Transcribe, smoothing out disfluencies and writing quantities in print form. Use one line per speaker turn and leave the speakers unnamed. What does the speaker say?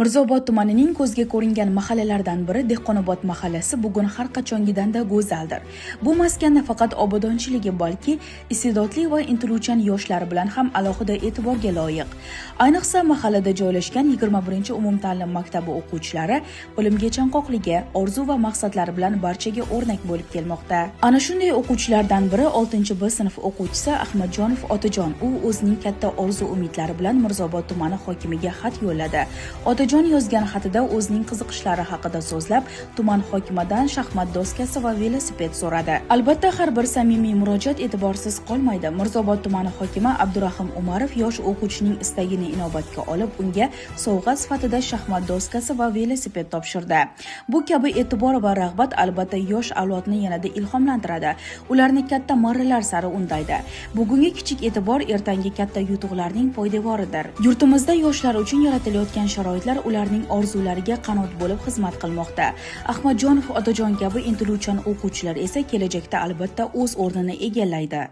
Mirzaobod tumanining ko'zga ko'ringan mahallalaridan biri Dehqonobod mahallasi bugun har qachongidanda go'zaldir. Bu maskan nafaqat obodonchiligi, balki iste'dodli va intiluvchan yoshlar bilan ham alohida e'tiborga loyiq. Ayniqsa mahallada joylashgan 21-umumta'lim maktabi o'quvchilari bilimga chanqoqligi, orzu va maqsadlari bilan barchaga o'rnak bo'lib kelmoqda. Ana shunday o'quvchilardan biri 6-B sinf o'quvchisi Ahmadjonov Otajon. U o'zining katta orzu umidlari bilan Mirzaobod tumani hokimiga xat yo'lladi. Otajon yozgan xatida o'zining qiziqishlari haqida so'zlab, tuman hokimidan shaxmat doskasi va velosiped so'radi. Albatta, har bir samimiy murojaat e'tiborsiz qolmaydi. Mirzaobod tumani hokimi Abdurahim Umarov yosh o'quvchining istagini inobatga olib, unga sovg'a sifatida shaxmat doskasi va velosiped topshirdi. Bu kabi e'tibor va rag'bat albatta yosh avlodni yanada ilhomlantiradi, ularni katta marralar sari undaydi. Bugungi kichik e'tibor ertangi katta yutuqlarning poydevoridir. Yurtimizda yoshlar uchun yaratilayotgan sharoitlar ularning orzulariga qanot bo'lib xizmat qilmoqda. Ahmadjonov Otajon kabi intiluvchan o'quvchilar esa kelajakda albatta o'z o'rnini egallaydi.